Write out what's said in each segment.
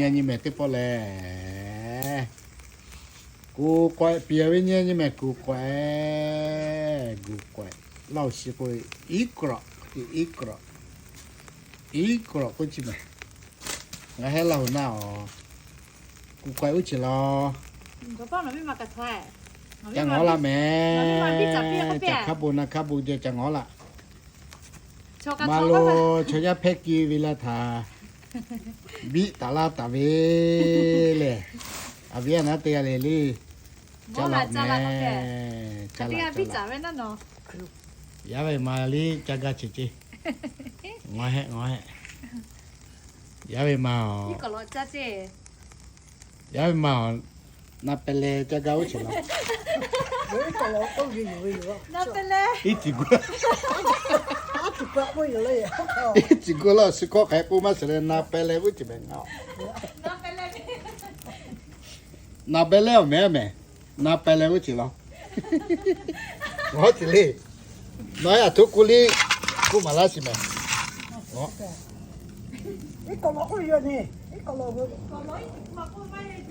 Nyi mehˍ teˇ pawˆ lehˬ, kuˬ k'awehꞈ piˍ ve nyi nyi mehˍ kuˬ k'awehꞈ, kuˬ k'awehꞈ. Laˇ-oˬ shiˍ k'o, iˉ kawꞈ, iˉ kawꞈ, iˉ kawꞈ k'oˆ chi mehˍ. Ngaˬ hehˉ laˇ-oˬ naˇ-oˬ, kuˬ k'awehꞈ uˉ cheˬ law. Ca ngawˉ laˇ mehˍ. Caˬ hkaˉ bon naˇ hkaˉ bon jeh ca ngawˉ laˇ. Ma lo chaw yaˇ hpehˇ kiˇ ve laˇ htaꞈ biˆ taˍ laˇ taˍ ve lehˬ, a viˉ a naˉ teˇ g'aˇ le le, ca laꞈ mehˍ. Ca laꞈ, ca laꞈ. Yaˇ ve ma liˇ ca gaˇ cheˬ ceˇ. Ngawˉ hehˆ, ngawˉ hehˆ. Yaˇ ve ma-oˬ, yaˇ ve ma-oˬ, na pehˍ leh ca gaˇ uˉ cheˬ law. Iˉ tiˍ gu, iˉ tiˍ gu laˇ-oˬ, shiˍ hkawˇ hk'aˬ hk'e k'oˆ maˇ shiˍ leh na pehˍ leh uˉ cheˬ mehˍ ngaˬ-oˬ. Na pehˍ leh awˬ mehˍ mehˍ, na pehˍ leh uˉ cheˬ law. Ngaˬ hui ceˬ le. Nawˬ yaˇ htoꞈ k'oˆ liˇ, k'oˆ maˍ laˇ shiˍ mehˍ.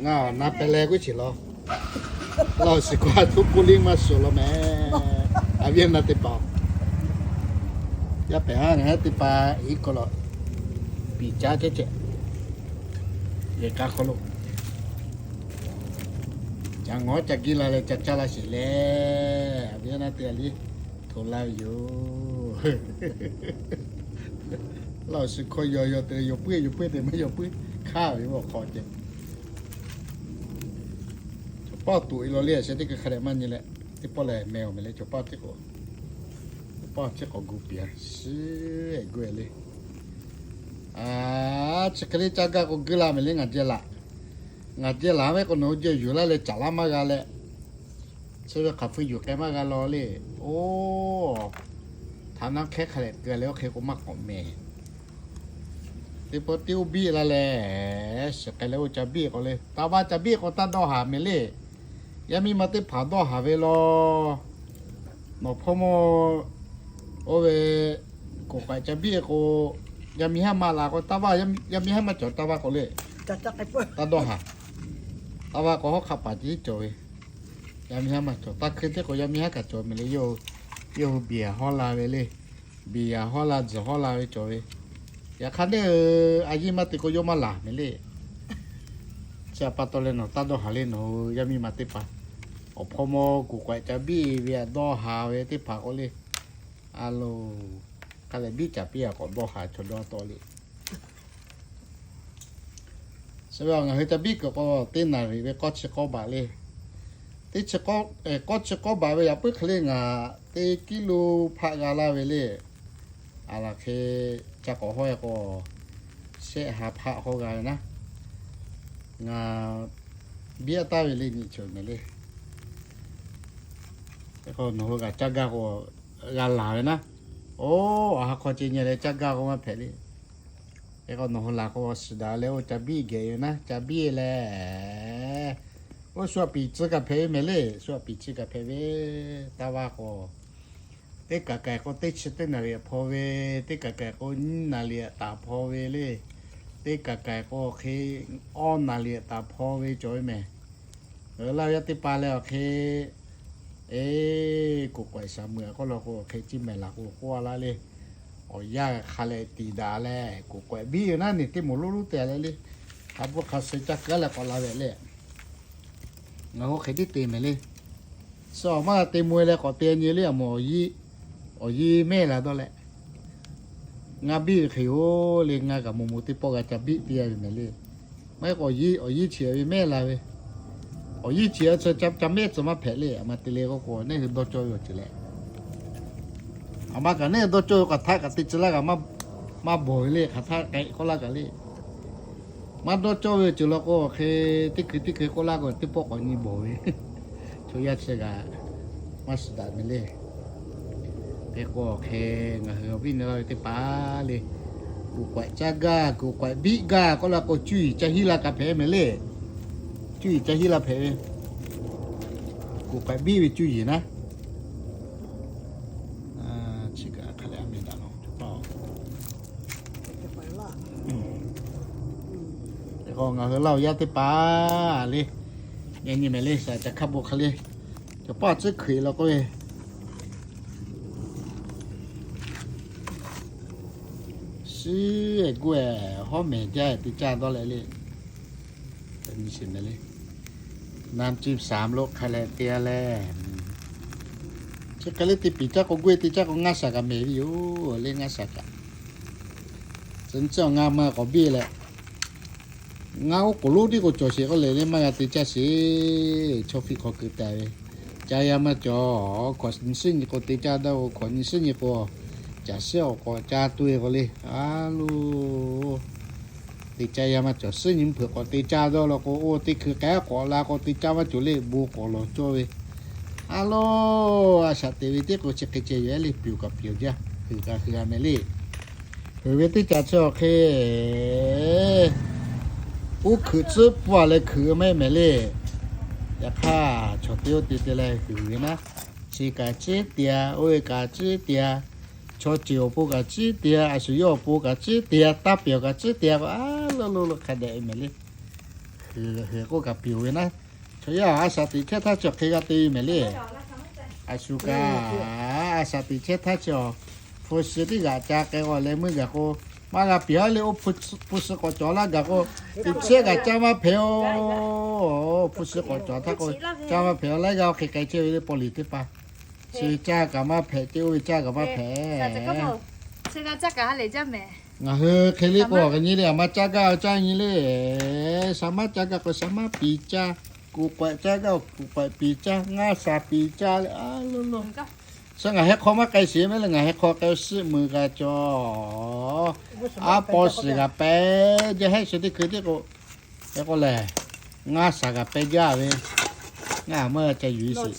Ngaˬ na pehˍ leh uˉ cheˬ law. Laˇ-oˬ shiˍ hkawˇ htoꞈ k'oˆ liˇ maˇ shiˍ law mehˍ. A viˉ a naˉ teˇ hpaˍ, yaˇ pehˍ haˉ ngaˬ yaˇ teˇ hpaˍ iˉ kawꞈ law, piˍ caˉ cehˇ cehꞈ, yehˬ k'a hk'aw lo ca ngawˉ ca giˇ la leh ca caˇ laˇ sheˍ leh, a viˉ a naˉ teˇ g'aˇ liˇ hto laˇ ve yoˬ. Laˇ-oˬ shiˍ hkawˇ yaw yaw te leh yaw puiˉ yaw puiˉ te maˇ yaw puiˉ hk'aˇ ve awˬ hk'aw ceh. Chaw paˇ tuꞈ-e law le, a sheh teˇ hkui hk'a dehꞈ maˇ nyi leh, teˇ pawˆ lehˬ meh-oˬ mehˍ le, chaw paˇ teˇ k'o, chaw paˇ teˇ k'o gu piˍ-a, shiˉ-eˬ gu-e le. A, chi hk'e le caˇ gaˇ k'o guiˇ la mehˍ le, ngaˬ jeh laꞈ. Ngaˬ jeh laꞈ ve k'o nawˬ hui jeh yuˬ laˇ leh caˍ laˇ maˇ g'a leh, chi ve hk'aˬ hpu yuˬ k'ai maˇ g'a law le. Oˇ, htaꞈ naˇ hkehˉ hk'a dehꞈ keu leh oˇ hk'e k'o maˇ k'awꞈ mehˍ. Teˇ pawˆ teˇ oˇ biˆ la leh, shiˍ k'ai leh oˇ ca biˆ k'o le, taˇ vaˇ ca biˆ k'o taˇ dawˇ haˍ mehˍ le. Yaˇ miˇ ma teˇ hpaˍ dawˇ haˍ ve law. Nawˬ hpawˇ mawˇ oˇ ve kuˬ k'awehꞈ ca biˆ k'o, yaˇ miˇ haˉ ma la k'o taˇ vaˇ, yaˇ miˇ haˉ maˇ cawˬ taˇ vaˇ k'o le, taˇ dawˇ haˍ. Taˇ vaˇ k'o hawˉ hk'aˆ paˍ tiˉ cawˬ ve, yaˇ miˇ haˉ maˇ cawˬ. Taˇ hkui teˇ k'o yaˇ miˇ haˉ kaꞈ cawˬ mehˍ le. Yawˇ hui biˬ yaꞈ hawˉ la ve le. Biˬ yaꞈ hawˉ la, tzuhˬ hawˉ la ve cawˬ ve. Yaꞈ hk'aˇ neˇ a yiˇ maˇ te k'o yawˇ maˇ laˬ mehˍ le. Chi pa taw leh nawˬ taˇ dawˇ haˍ le, nawˬ hui yaˇ miˇ ma teˇ hpaˍ awˬ hpawˇ mawˇ kuˬ k'awehꞈ ca biˆ ve a dawˇ haˍ ve teˇ hpaˍ k'o le. A loˬ, hk'a lehꞈ biˆ caˍ piˇ a k'awꞈ dawˇ haˍ chaw dawˇ tawˆ le. Chi ve ngaˬ hui ca biˆ kuiˬ k'o teˇ naˍ riˍ ve k'awˇ chi k'awˇ baꞈ le. Teˇ chi k'awˇ, k'awˇ chi k'awˇ baꞈ ve yaꞈ puiˉ hk'e le ngaˬ teˇ kiˇ lo hpaˆ g'a laˇ ve le. A laˬ hk'e ca k'awꞈ hawˉ e k'o, shehˆ ha hpaˆ hawˉ g'a ve naˉ. Ngaˬ biˇ a taˍ ve le nyi cawˬ mehˍ le. Hk'e k'o nawˬ hui g'a caˇ gaˇ k'o g'a laˬ ve naˉ. Oˇ, a ha hk'aw ce nyi leh caˇ gaˇ k'o maˇ hpehꞈ le. Hk'e k'o nawˬ hui laˬ k'o shiˍ daꞈ leh oˇ ca biˆ geh ve naˉ, ca biˆ leh, oˇ shu aꞈ piˍ tcuh kaꞈ hpehꞈ ve mehˍ le, shu aꞈ piˍ tcuh kaꞈ hpehꞈ ve. Taˇ vaˇ k'o, teˇ kaˬ kaiˍ k'o teˇ chi teˇ naˍ riˍ aꞈ hpaw ve, teˇ kaˬ kaiˍ k'o nyiˇ naˍ riˍ aꞈ taˍ hpaw ve le. Teˇ kaˬ kaiˍ k'o hk'e awˇ naˍ riˍ aꞈ taˍ hpaw ve cawˬ ve mehˍ. Ngaˬ hui laˇ ve yaˇ teˇ hpaˍ lehˬ awˬ hk'e, eˬ, kuˬ k'awehꞈ shaˍ meuꞈ k'oˆ law k'o awˬ hk'e ciˇ mehˍ laˬ k'o k'oˆ a laˇ le. Awˬ yanˇ hk'a lehꞈ tiˍ daꞈ leh kuˬ k'awehꞈ biˇ ve naˉ, neˬ teˇ moˍ lonˉ lonˉ te leh le. Hk'a bvuhˇ hk'a suh caˇ keu leh k'awꞈ la ve le. Ngaˬ hui hk'e tiˉ te mehˍ le. Suh awˬ maˇ te mvuh leh k'awꞈ te nyi le, aˬ moˍ awˬ yiˇ mehˆ la dawˇ leh, ngaˬ biˇ ve hk'e yoˬ le, ngaˬ kaꞈ moˍ moˍ teˇ pawˆ g'a ca biˆ piˇ a ve mehˍ le. Maˇ heˆ k'o awˬ yiˇ chi ve mehˆ la ve, awˬ yiˇ chi ca mehˆ tcuh maˇ hpehꞈ le. Aˬ ma te le k'oˆ k'o neˇ hui dawˇ cawˇ ve awˬ ceuˬ leh, aˬ ma kaꞈ neˇ hui dawˇ cawˇ ve hk'aˬ htaˆ kaꞈ te tcuh laˇ kaꞈ maˇ bawˬ ve le, hk'aˬ htaˆ k'ai k'oˆ laˇ kaꞈ le. Maˇ dawˇ cawˇ ve awˬ ceuˬ law k'o awˬ hk'e teˇ hkui teˇ hkui k'oˆ laˇ k'o teˇ pawˆ k'awꞈ nyi bawˬ ve, chaw yaˇ chi kaꞈ maˇ shiˍ daꞈ ve le. Hk'e k'o awˬ hk'e ngaˬ hui awˬ viˉ nyi laˇ ve teˇ hpaˍ le, kuˬ k'awehꞈ caˇ gaˇ, kuˬ k'awehꞈ biˆ gaˇ k'oˆ laˇ k'o cuˇ yiˍ ca hiˉ la kaꞈ hpehꞈ mehˍ le. Cuˇ yiˍ ca hiˉ la hpehꞈ ve, kuˬ k'awehꞈ biˆ ve cuˇ yiˍ naˉ. Chi kaꞈ hk'a lehꞈ a meh daꞈ law, chaw paˇ-oˬ. K'o ngaˬ hui Laˇ huˍ yaˇ teˇ hpaˍ le, yaꞈ nyi mehˍ le, shaˍ caꞈ hk'a bon hk'a le, cawˬ paˇ tcuhˉ hkuiꞈ la k'oˆ ve, shiˉ-ehˍ guˇ-ehˍ hawˉ mehˍ jaˇ-ehˍ te caˇ dawˇ leh le. Nyi shiˍ mehˍ le, น้ำจิ้มสามรส hk'a leh te-a leh, chi hk'e le te piˍ caˇ k'o guˇ-e te caˇ k'o ngaˇ shaˍ kaꞈ mehˍ ve yoˬ le, ngaˇ shaˍ kaꞈ. Chi nyi tcuhˉ ngaˇ maˇ k'awꞈ biˇ leh, ngaˇ oˇ k'oˍ lonˉ tiˉ k'o cawˬ sheˍ k'oˆ leh le, maˇ g'a te caˇ sheˍ. Chaw hpiˇ hk'aw keu taˍ ve, caˇ yaˇ maˇ cawˬ. Hkawꞈ nyi shiˉ nyi k'o te caˇ dawˇ, hkawꞈ nyi shiˉ nyi k'o caˬ shiˉ awˬ k'awꞈ caˇ tuˬ-e k'o le, a loˬ, te caˇ yaˇ maˇ cawˬ. Shiˉ nyi mvuhˇ hpeuꞈ k'awꞈ te caˇ dawˇ law k'o, oˇ teˇ hkui k'ai k'awꞈ la k'o te caˇ maˇ cawˬ le, bon k'awꞈ lawˬ cawˇ ve. A loˬ, a shaꞈ teꞈ ve tiˉ k'o chi hk'e ceh yoˬ-e le, piˍ-oˬ kaꞈ piˍ-oˬ jaˇ, huiˍ kaꞈ huiˍ-a mehˍ le. Huiˍ ve teˇ caꞈ chi awˬ hk'e, uˉ hkuiꞈ tcuhˉ pfuhˇ-a leh hkuiꞈ-eu maˇ heˆ mehˍ le. Yaꞈ hk'aˇ chaw teˇ oˇ te te leh huiˍ ve naˉ, chi kaꞈ ciˉ te-a, oˇ ve kaꞈ ciˉ te-a, chaw ceuˬ awˬ pon kaꞈ ciˉ te-a, a shu yawˇ awˬ pon kaꞈ ciˉ te-a, taˇ pehˬ-oˬ kaꞈ ciˉ te-a k'o, a loˬ loˬ loˬ hk'a dehꞈ ve mehˍ le. Huiˍ k'oˆ kaꞈ piˍ-oˬ ve naˉ, chaw yaˇ a shaꞈ teꞈ chehˇ htaˇ chi awˬ hk'e g'a te ve mehˍ le. A shu kaꞈ, a shaꞈ teꞈ chehˇ htaˇ chi awˬ hpu shi teˇ g'aꞈ ca k'ai k'o leh meuˇ gaˬ k'o, maˇ g'a piˍ-a le. Oˇ hpu shi k'awꞈ cawˬ laˇ gaˬ k'o, teꞈ chehˇ kaꞈ caˇ maˇ hpehꞈ-oˬ. Hpu shi k'awꞈ cawˬ htaˇ k'o, caˇ maˇ hpehꞈ-oˬ. Laiˉ g'aˇ oˇ hk'e k'ai chehˇ ve le, paw liˍ teˇ hpaˍ. Chi caˇ kaꞈ maˇ hpehꞈ, teˇ oˇ ve caˇ kaꞈ maˇ hpehꞈ. Ngaˬ hui hk'e le k'o, a nyi le, a ma caˇ gaˇ caˇ nyi le. Shaˍ maˇ caˇ gaˇ k'o shaˍ maˇ piˍ caˇ, kuˬ k'awehꞈ caˇ gaˇ kuˬ k'awehꞈ piˍ caˇ, ngaˇ shaˍ piˍ caˇ le, a loˬ loˬ. Shaˍ ngaˬ heh hk'aw maˇ k'ai sheˍ mehˍ le, ngaˬ heh hk'aw k'ai-o shiˆ meuˬ g'a cawˬ. Aˉ paw shiˍ g'a pehˍ jaˇ, hehˉ shu teˇ hkui tiˉ k'o, heh k'o lehˬ, ngaˇ shaˍ g'a pehˍ jaˇ ve, ngaˇ maˇ ca yuˬ-e sheˍ.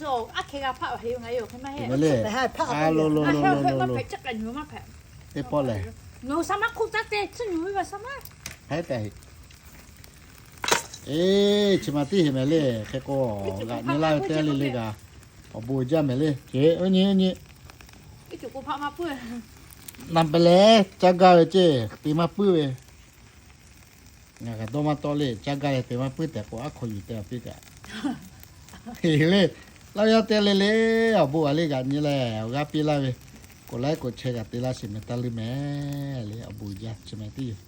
Mehˍ le, a loˬ loˬ loˬ loˬ loˬ loˬ. Teˇ pawˆ lehˬ, haiˉ tehꞈ heˆ. Eˬ, chi ma tiˉ heˍ mehˍ le. Hk'e k'o, g'aꞈ nyi laˇ ve teˇ g'aˇ le le g'a, awˬ bon jaˇ mehˍ le. Eˬ, oˇ nyi oˇ nyi, na pehˍ leh caˇ gaˇ ve ceˇ te maˇ puiˉ ve. Ngaˬ kaꞈ dawˇ maˇ tawˆ le, caˇ gaˇ leh te maˇ puiˉ tehꞈ k'o, aˉ hk'aw yuˬ te a piˇ kaꞈ. Heˍ le, Laˇ huˍ yaˇ teˇ g'aˇ le le, awˬ bon a le g'aꞈ nyi leh awˬ g'aˇ piˇ laˇ ve, k'oꞈ laiˉ k'oꞈ chehˇ kaꞈ te laˇ sheˍ mehˍ taˇ leuˇ mehˍ le, awˬ bon jaˇ chi ma tiˉ yoˬ.